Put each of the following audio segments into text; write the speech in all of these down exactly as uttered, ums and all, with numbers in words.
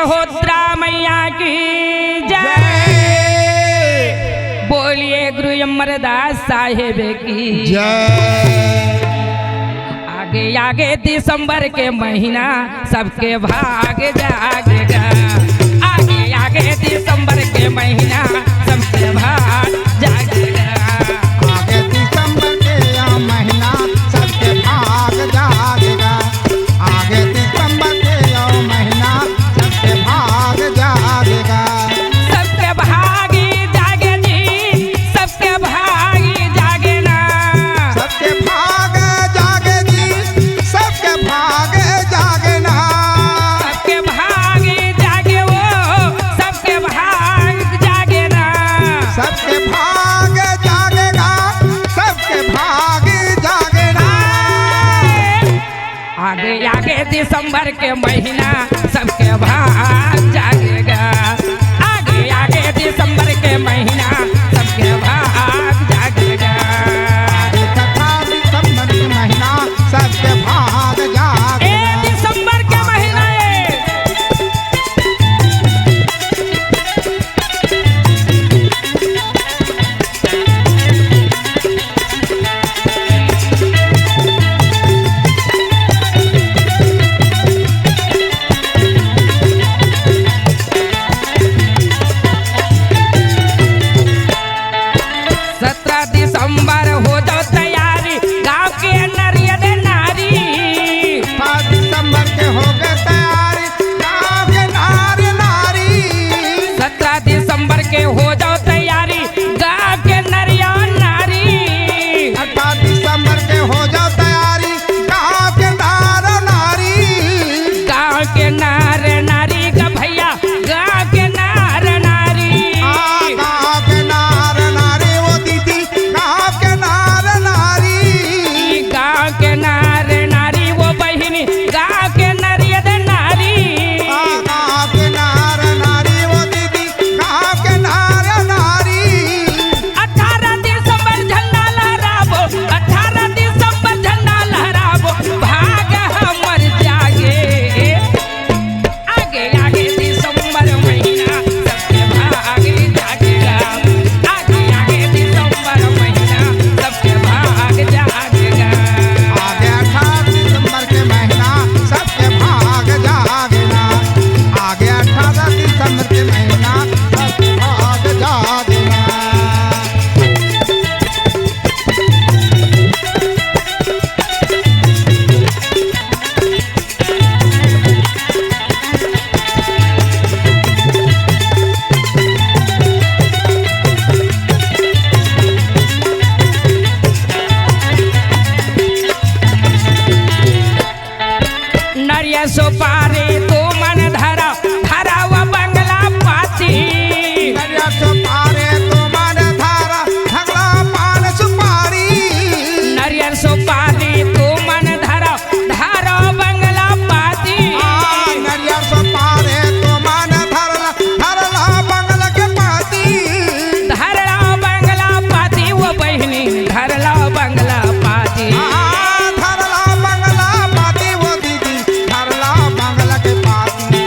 होत्रा मैया की जय। जय। बोलिए गुरु अमरदास साहेब की जय। आगे आगे दिसंबर के महीना सबके भाग जागेगा। आगे आगे दिसंबर के महीना सबके भाग जागेगा। आगे दिसंबर के यह महीना सबके भाग जागेगा। आगे दिसंबर के यह महीना सबके भाग जागेगा। सबके भाग जागे जी, सबके भाग जागे ना। सबके भाग जागे जी, सबके भाग जागे ना। सबके भाग जागे वो, सबके भाग जागे ना। सबके भाग जागेगा, सबके भाग जागे ना। आगे आगे दिसंबर के महीना सबके भाग जागेगा। आगे आगे दिसंबर के महीना सबके भाग जागेगा। आगे तथा दिसंबर के महीना सबके भाग जागेगा। ए दिसंबर के महीना ए। सत्रह दिसंबर हो जाओ तैयारी, गांव के नरियर नारी। सत्रह दिसंबर के हो गए तैयारी, गांव के नार नारी। सत्रह दिसंबर के हो जाओ तैयारी, गांव के नरियर नारी। अठारह दिसंबर के हो जाओ तैयारी, गांव के नार नारी। गांव के नार नारी का भैया, गांव के नार नारी। आ, गांव के नार नारी वो दीदी, गांव के नार नारी। गांव के नार नारी वो बहिनी, गांव के नरियर नारी। आ, गांव के नार नारी वो दीदी, गांव के नार नारी। अठारह दिसंबर झंडा लहराबो, अठारह दिसंबर झंडा लहराबो, भाग हमर जागे। आगे आगे दिसंबर महीना सबके भाग जागेगा। आगे आगे दिसंबर महीना सबके भाग जागेगा। आगे अठारह दिसंबर के महीना सबके भाग जागेगा। आगे अठारह दिसंबर के महीना सबके भाग जागेगा। नरिया सुपारी तुमन धरा, धरा वो बंगला पाती। नरिया सुपारी तुमन धरा, धरा पान सुपारी। नरिया सुपारी तुमन धरा, धरा बंगला पाती। आ, नरिया सुपारी तुमन धरला, धरला बंगला के पाती। धरला बंगला पाती वो बहिनी, धरला बंगला पाती। आ, धरला बंगला पाती वो दीदी, धरला बंगला के पाती।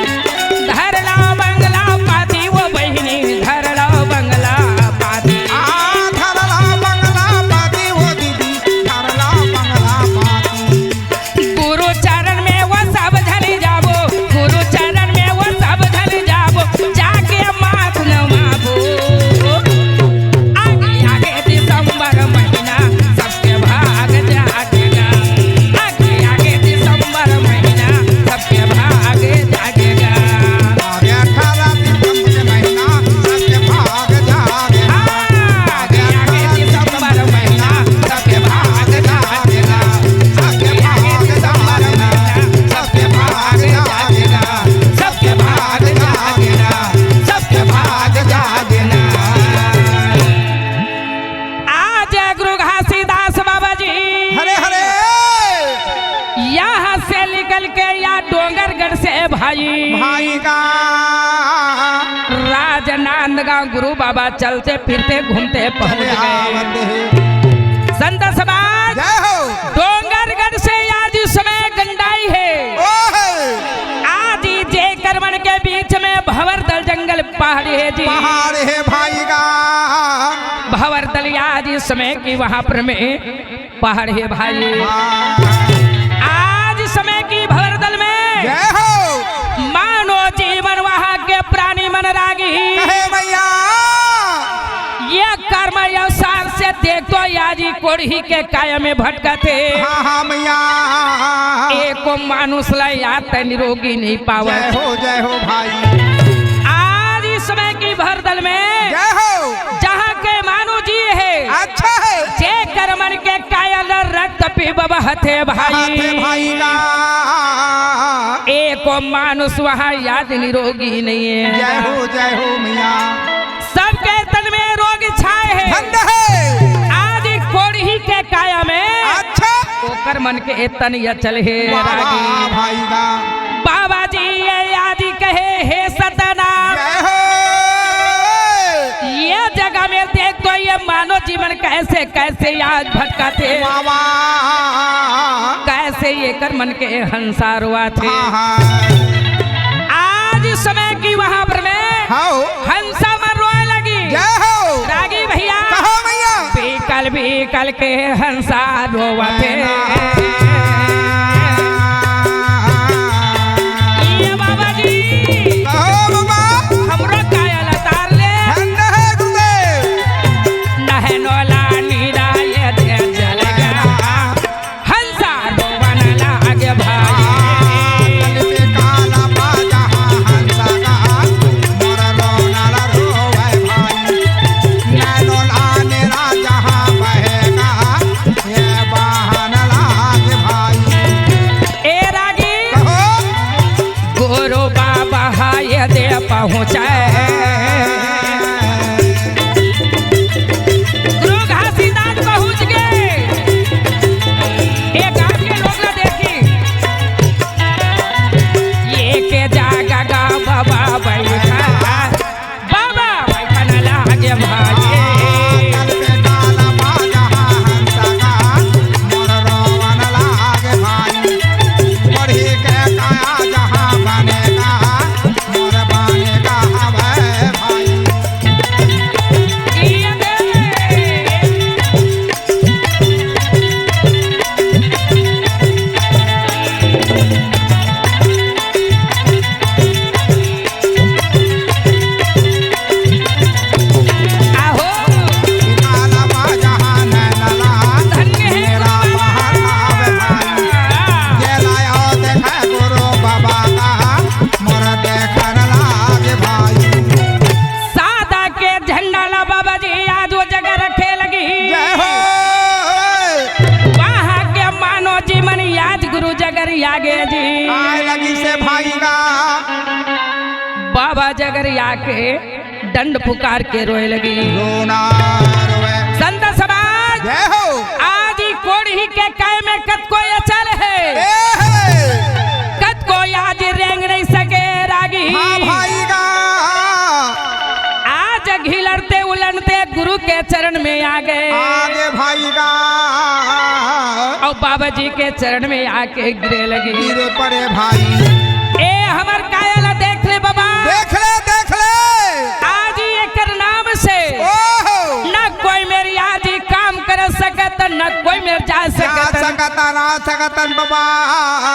धरला बंगला पाती वो बहिनी, धरला बंगला पाती। आ, धरला बंगला पाती वो दीदी, धरला बंगला पाती। गुरु चरण में वो सब झन जाबो, गुरु चरण में वो सब झन जाबो, जाके माथ नवाबो। आगे आगे दिसंबर महीना सबके भाग जागेगा। आगे आगे दिसंबर महीना सबके भाग जागेगा। आगे अठारह दिसंबर के महीना सबके भाग जागेगा। आगे आगे दिसंबर महीना सबके भाग जागेगा। सबके भाग जागेगा। सबके भाग जागेगा। सबके भाग जागेगा। सबके भाग जागेगा। आज गुरु घासीदास बाबा जी हरे हरे। यहाँ से निकल के या डोंगरगढ़ से भाई भाई का राजनांदगांव गुरु बाबा चलते फिरते घूमते पहुंच अरे गए। आवत है। संत समाज जय हो। डोंगरगढ़ से आज इस समय गंडाई है। ओहो। आज ही जे करमन के बीच पहाड़ हे जी। पहाड़ हे भाई गा। भंवर दल आज इस समय की वहां पर में पहाड़ हे भाई। हाँ। आज समय की भंवर दल में जय हो। मानव जीवन वहां के प्राणी मन रागी। कहे भैया। ये कर्म अवसार से देख तो आज कोढ़ी के काया में भटकत हे। हाँ, हाँ, मैया। एको मानुष ला याद निरोगी नहीं पावत। जय हो, जय हो भाई। आज इस समय की भंवर दल में जय हो। जहाँ के मानव जी हे, अच्छा हे। जे कर मन के काया ल रक्त पीब बहत हे भाई। बहत हे भाई का। एको मानुष वहाँ याद निरोगी नहीं हे। जय हो, जय हो मैया। सबके तन में रोग छाए हे। धन्य हे। आज कोढ़ी के काया में अच्छा। ओकर मन के ए तन अचल हे वाह, रागी। वाह, भाई वाह। बाबा जी ये आज कहे हे सतना। जय हो। ये जगह में देख तो ये मानव जीवन कैसे, कैसे आज भटकत हे। वाह, वाह। कैसे एकर मन के हंसा रोवत हे। हाँ, हाँ। आज समय की वहां पर में हाँ हो। हंसा मन रोए लगी। जय हो। रागी भैया। कहो भैया। बीकल बीकल के हंसा रोवत हे। ये बाबा जी। कहो बाबा। हमरो काया ल तार ले। धन्य हे गुरुदेव। नहनो ला नीरा ये दे चल गया। हंसा रोवन लागे भाई। काल पे काला बाजा हंसा का, मोर रोना ला रोवे भाई। नैनो लाने राजा बहेगा, ये बहन लागे भाई। ए रागी। कहो। गुरु बाबा हाय दे पहुँचे। गुरु घासीदास पहुँच गए। ए गाँव के लोग ना देखी। ये के जागा गा बाबा बैठा। बाबा बैठन लागे भाई। काल पे काला बाजा हंसा का, मोर रोवन लागे भाई। बढ़ी के काया जहाँ बनेगा, मोर बनेगा हवे भाई। आहो। काला बाजा नैनला, धन्य हे मेरा गुरु बाबा। बहन आवे भाई। ये लायो देखे गुरु बाबा का, मोर देखन लागे भाई। सादा के झंडा ला बाबा जी आज वो जगह रखे लगी। जय हो। वहाँ के मानो जी मन आज गुरु जगर आगे जी। आए लगी से भाई का। बाबा जगर आके डंड पुकार के रोए लगी। रोना रोए। संत समाज, जय हो। आज ही कोढ़ी के काय में कतको अचल हे। ए हे। कतको आज रेंग नहीं सके रागी। हाँ भाई गा। आज घिलरते उलनते गुरु के चरण में आ गए। आगे भाई गा। और बाबा जी के चरण में आके गिरे लगी। गिरे पड़े भाई। ए हमर काया ला देख ले बाबा। देख ले, देख ले। आज ही एकर नाम से ओहो। ना कोई मेर आज ही काम कर सकत, ना कोई मेर जा जा सकत। सकत, ना सकतन बाबा।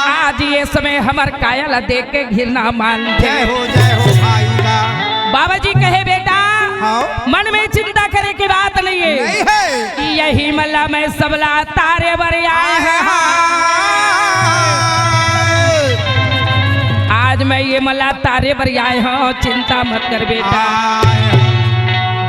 आज ये समय हमर काया ला देख के घिरना मान थे। जय हो, जय हो भाई गा। बाबा जी कहे, बेटा, हाँ। मन में चिंता करे की बात नहीं है। नहीं है। यही मला मैं सबला तारे बर आए हैं। आज मैं ये मला तारे बर आए हूँ, चिंता मत कर बेटा। आए।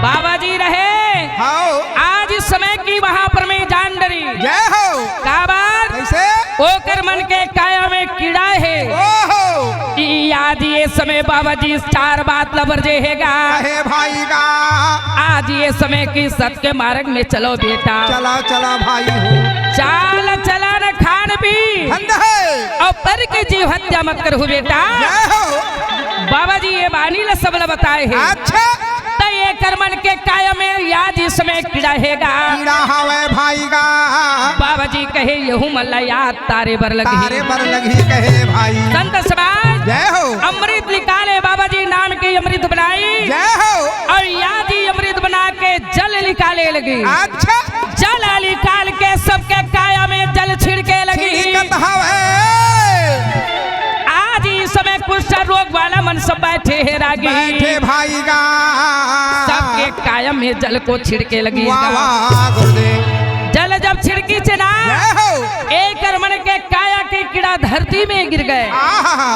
बाबा जी रहे। हाँ। आज इस समय की वहाँ पर मैं जान डरी। जय हो। का बात? कैसे? ओकर मन के काया में कीड़ा हे। ओहो। ई आज ये समय बाबा जी चार बात ला बरजे हे गा। अहे भाई गा। आज ये समय की सत के मार्ग में चलो बेटा। चला, चला भाई हो। चाल चलन खान पी धंधा है। और पर के जीव हत्या मत करहु बेटा। जय हो। बाबा जी ये बानी ला सब ला बताए हे। अच्छा। त एकर मन के काया में आज इस समय कीड़ा हे गा। कीड़ा हवे भाई गा। बाबा जी कहे, यहू मन ला याद तारे बर लगही। तारे बर लगही कहे भाई। संत समाज, जय हो। अमृत निकाले बाबा जी, नाम के अमृत बनाई। जय हो। अउ या जी अमृत बना के जल निकाले लगी। अच्छा। जल निकाल के सबके काया में जल छिड़के लगी। छिड़कत हवे। आज इस समय कुष्ठ रोग वाला मन सब बैठे हे रागी। बैठे भाई गा। सबके काया में जल को छिड़के लगी। वाह, वाह, गुरुदेव। जल जब छिड़की चे ना, जय हो। एकर मन के काया के कीड़ा धरती में गिर गए। आहा।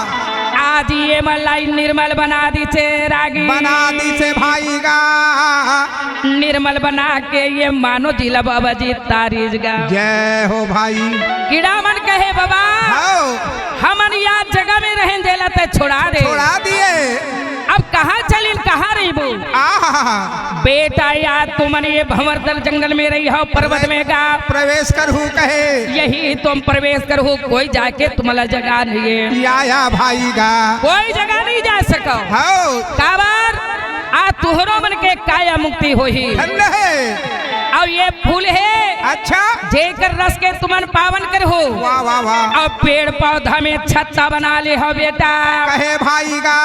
आज ये मन ला निर्मल बना दीचे रागी। बना दीचे भाई गा। निर्मल बना के ये मानो जिला बाबा जी तारीज गा। जय हो भाई। कीड़ा मन कहे बाबा, हो। हमन या जगह में रहन देला ते छोड़ा दे। छोड़ा दिए। अब कहाँ चलिन, कहाँ रहिबो? आहा। बेटा, या तुमन ये भंवर दल जंगल में रही हो, पर्वत में गा। प्रवेश करहु कहे। यही तुम प्रवेश करहु, कोई जाके तुमला जगह नहीं है। या, या भाई गा। कोई जगह नहीं जा सको। हो। काबर? आ तुहरो मन के काया मुक्ति होही। धन्य है। अउ ये फूल हे। अच्छा। जेकर रस के तुमन पावन करहु। वाह, वाह, वाह। अउ पेड़ पौधा में छत्ता बना ले हो बेटा। कहे भाई गा।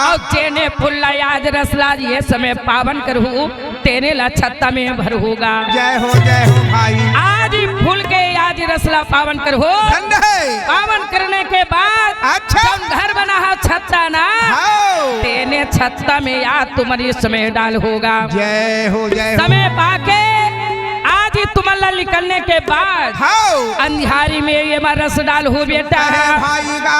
अउ जेने फूल ला आज रस ला ये समय पावन करहु, तेने ला छत्ता में भरहु गा। जय हो, जय हो भाई। आज ही फूल के आज रस ला पावन करहु। धन्य है। पावन करने के बाद अच्छा। जब घर बना हो छत्ता ना, हाँ। तेने छत्ता में या तुमन ये समय डालहु गा। जय हो, जय हो। समय पाके आज ही तुमन ला निकलने के बाद हाँ। अंधियारी में ये मा रस डालहु बेटा। अरे भाई गा।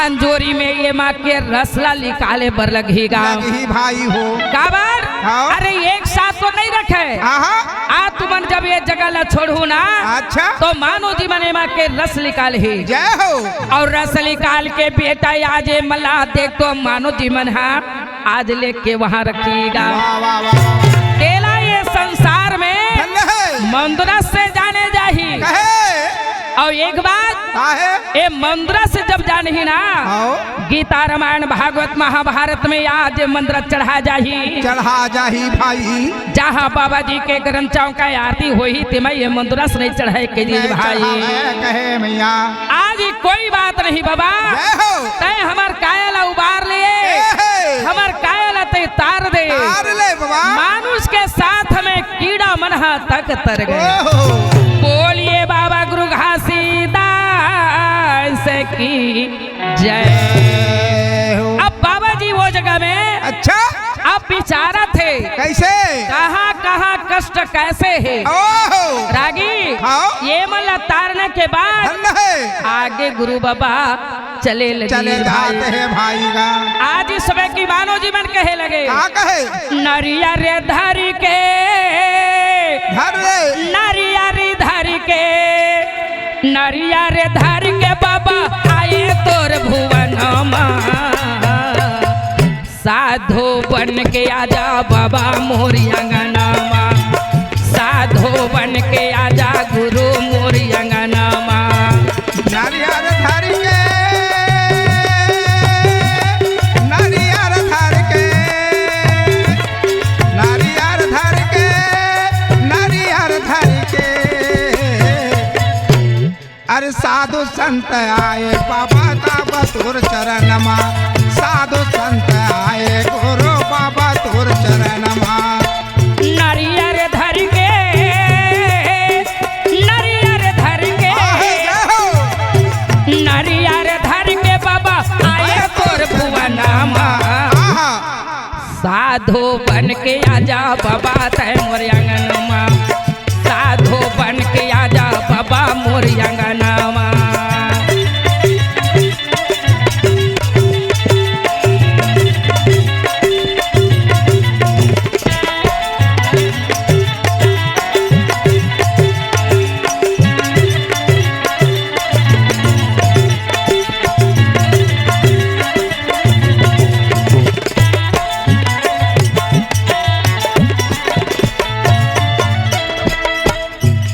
अंजोरी में ये मा के रस ला निकाले बर लगही गा। लगही भाई हो। काबर? हाँ। अरे एक साथ तो नहीं रखे। आहा। आ तुमन जब ये जगह ला छोड़हु ना, अच्छा। तो मानो जी मन एमा के रस निकालही। जय हो। अउ रस निकाल के बेटा आज ये मन ला देख तो मानो जी मन हा आज लेके वहाँ रखही गा। वाह, वाह, वाह। तेला ये संसार में धन्य है। मंदरस से जाने जाही। कहे। अउ एक बात, काहे? ए मंदरस से जब जानही ना, आओ। गीता, रामायण, भागवत, महाभारत में आज मंदरस चढ़ा जाही। चढ़ा जाही भाई। जहाँ बाबा जी के गरम चाव का आरती होही, तेमा ये मंदरस नहीं चढ़ाए के जी नहीं भाई। चढ़ावे कहे मैया। आज ही कोई बात नहीं बाबा। जय हो। तैं हमर काया ला उबार ले। ए हे। हमर काया ला तैं तार दे। तार ले बाबा। मानुष के साथ में कीड़ा मन हा तक तर गए। ओहो। बोलिए बाबा गुरु घासीदास की जय। जय हो। अब बाबा जी वो जगह में अच्छा। अब विचारत हे। कैसे? कहाँ, कहाँ कष्ट कैसे हे? ओहो। रागी, हाँ। ये मन ला तारने के बाद धन्य है। आगे गुरु बाबा चले लगी चले भाई। जाते हैं भाई गा। आज इस समय की मानो जी मन कहे लगे। का कहे? नरियर धर के, धर ले। नरियर धर के, नरियर धर के बाबा आए तोर भुवनमा। साधो बन के आजा बाबा मोर अंगनामा, साधो बन के आजा गुरु मोर अंगनामा। नरियर धर के, नरियर धर के, नरियर धर के, नरियर धर के। अरे साधु संत आए बाबा तब तोर चरण मा, साधु संत आए गुरु बाबा तोर चरण मा। नरियर धर के, नरियर धर के, आहे जय हो। नरियर धर के बाबा आए तोर भुवनमा। आहा। साधो बन के आजा बाबा तैं मोर आंगन मा, साधो बन के आजा बाबा मोर आंगन मा।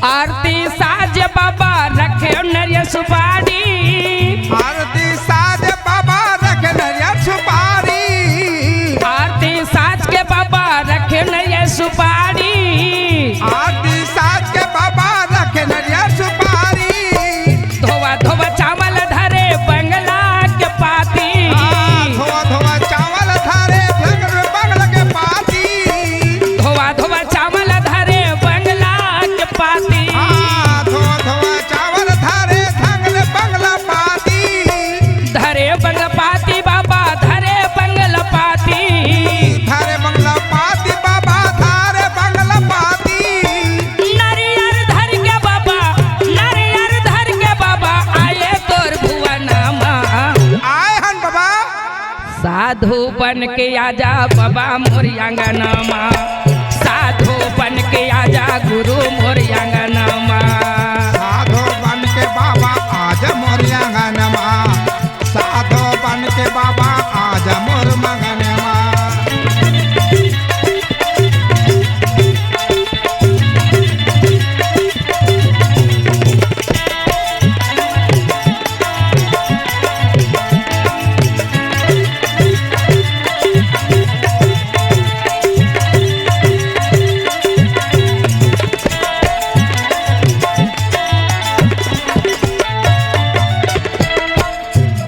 आरती साज बाबा रखे न साधु बन के आजा बाबा मोर आंगनमा, साधु बन के आजा गुरु मोर आंगनमा। साधु बन के बाबा आजा मोर आंगनमा, साधु बन के बाबा आजा मोर मंगनमा।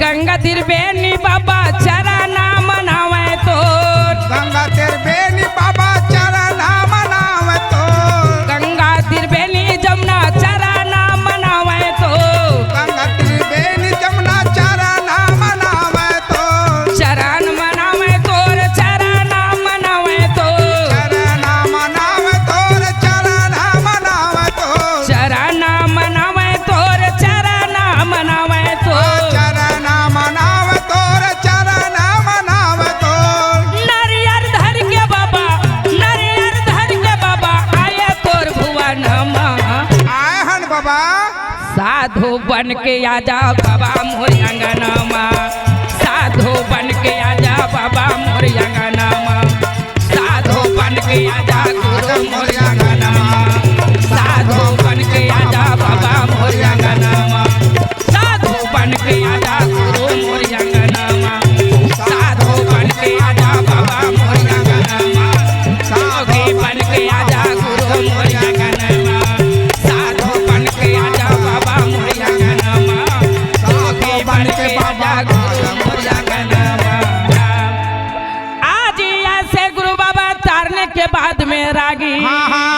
गंगा तीर बेनी बाबा चरना मनावे तोर। गंगा तीर बेनी बाबा चरना मनावे तोर। गंगा तीर बेनी जमुना चरना मनावे तोर। गंगा तीर बेनी जमुना चरना मनावे तोर। चरण मनावे तोर, चरना मनावे तोर। चरना मनावे तोर, चरना मनावे तोर। चरना मनावे तोर, चरना मनावे तोर। चरना मनावे तोर, चरना मनावे तोर। नरियर धर के बाबा, नरियर धर के बाबा, आए तोर भुवनमा। आए हन बाबा। साधु बन के आजा बाबा मोर अंगनमा, साधु बन के आजा बाबा मोर अंगनमा। साधो बन के आजा गुरु मोर अंगनमा, साधो बन के आजा बाबा मोर अंगनमा, साधो बन के आजा गुरु मोर अंगनमा, साधो बन के आजा बाबा मोर अंगनमा, साधो बन के आजा गुरु मोर अंगनमा, साधो बन के आजा बाबा मोर अंगनमा, साधो बन के आजा गुरु मोर अंगनमा। आज ऐसे गुरु बाबा तारने के बाद में रागी हाँ, हाँ।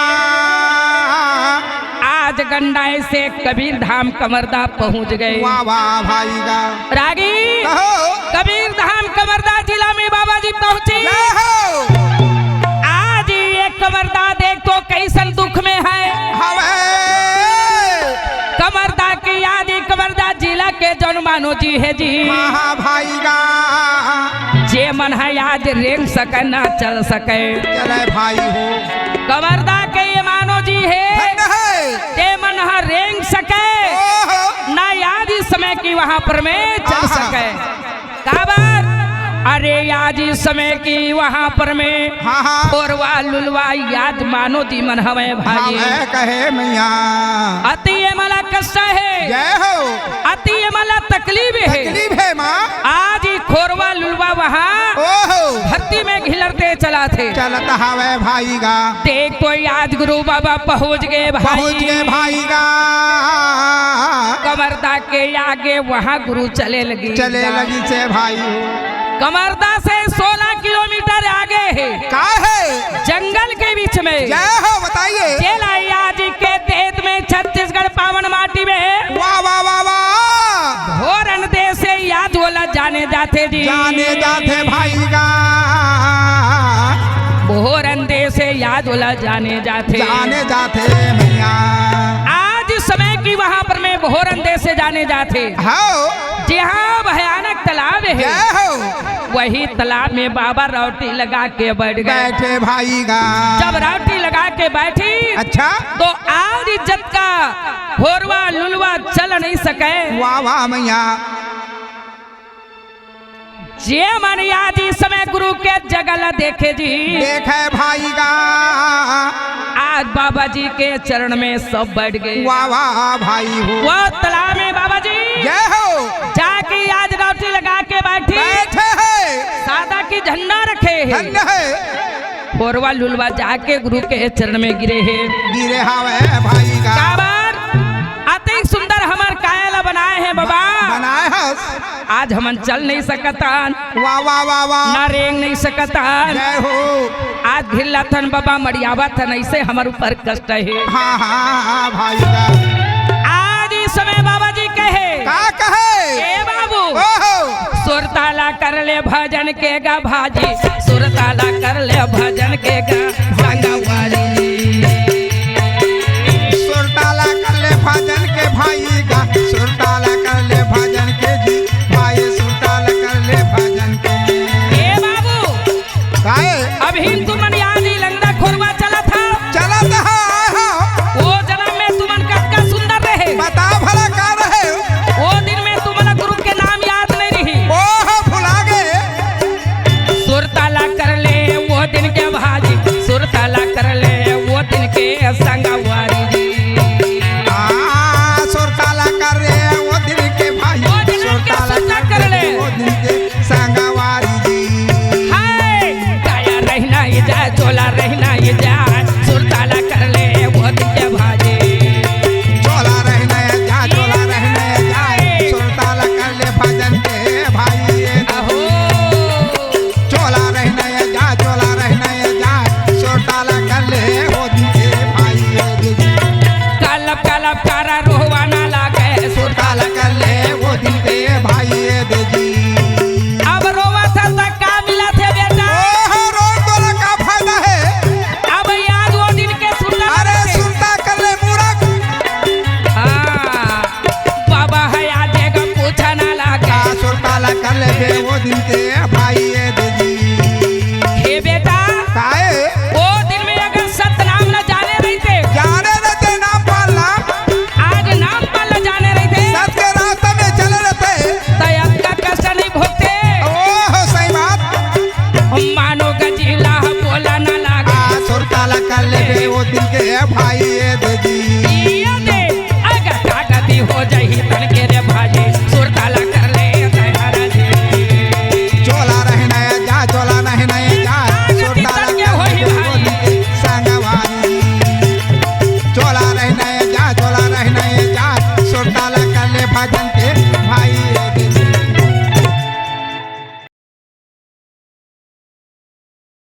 आज गंडाए से कबीर धाम कमरदा पहुंच गए। वाह, वाह, भाई का। रागी कहो। कबीर धाम कमरदा जिला में बाबा जी पहुंचे। जय हो। आज ये कमरदा देख तो कैसन दुख में है। हवे। कमरदा के याद, ये कमरदा जिला के जौन मानो जी है जी। हाँ, हाँ, भाई गा। जे मन है आज रेंग सके, ना चल सके। चले भाई हो। कमरदा के ये मानो जी है। धन्य है। जे मन है रेंग सके, ओहो। ना आज इस समय की वहां पर में चल आहा। सके। काबर? अरे आज इस समय की वहां पर में हाँ, हाँ। खोरवा लुलवा याद मानो जी मन हवे भाई। हवे कहे मैया। अति ये मला कष्ट है। जय हो। अति ये मला तकलीफ है। तकलीफ है माँ। आज ही खोरवा लुलवा वहाँ ओहो। धरती में घिलरते चला थे। चलत हवे भाई गा। देख तो आज गुरु बाबा पहुँच गए भाई। पहुँच गए भाई गा। कमरदा के आगे वहाँ गुरु चले लगी। चले लगी से भाई हो। कमरदा से सोलह किलोमीटर आगे है। का है? जंगल के बीच में। जय हो, बताइए। चेला याद के देत में छत्तीसगढ़ पावन माटी में। वाह, वाह, वाह, वाह। भोरन देश से याद वाला जाने जाते जी। जाने जाते भाई गा। भोरन देश से याद वाला जाने जाते। जाने जाते मैया। आज समय की वहां पर में भोरन देश से जाने जाते। हाँ। जहाँ भयानक तालाब है। जय हो। वही तालाब में बाबा रावटी लगा के बैठ गए। बैठे भाई गा। जब रावटी लगा के बैठी अच्छा। तो आज इज्जत का होरवा लुलवा चल नहीं सके। वाह, वाह मैया। जे मन आज इस समय गुरु के जगह ला देखे जी। देखे भाई गा। आज बाबा जी के चरण में सब बैठ गए। वाह, वाह, भाई हो। वो तालाब में बाबा जी जय हो। जाके आज रावटी लगा के बैठी। बैठे हैं। सादा की झंडा रखे हैं। धन्य है। खोरवा लुलवा जाके गुरु के चरण में गिरे हैं। गिरे हवे भाई गा। काबर? अति सुंदर हमर काया ला बनाए हैं बाबा। बनाए हस। आज हमन चल नहीं सकतन। वाह, वाह, वाह, वाह। ना रेंग नहीं सकतन। जय हो। आज घिल्लाथन बाबा, मड़ियावत हन, ऐसे हमर ऊपर कष्ट है। हाँ, हाँ, हाँ, भाई गा। आज इस समय बाबा जी कहे। का कहे? ए बाबू। ओहो। सुरताला कर ले भजन के गा भाजी, सुरताला कर ले भजन के गा संगवारी। सुरताला कर ले भजन के भाई गा, सुरताला कर ले भजन के जी, भाई सुरताला कर ले भजन के। दिन के भाई ए दे जी। हे बेटा, काहे? ओ दिन में अगर सतनाम न जाने रहिते, जाने रहिते नाम पाल ला। आज नाम पाल ला जाने रहिते, सत के रास्ता में चले रहिते, त अतका कष्ट नहीं भोगते। ओहो, सही बात। मानो गजिला बोला न लागे। आ, सुरता ला कर लेबे ओ दिन के भाई ए दे जी।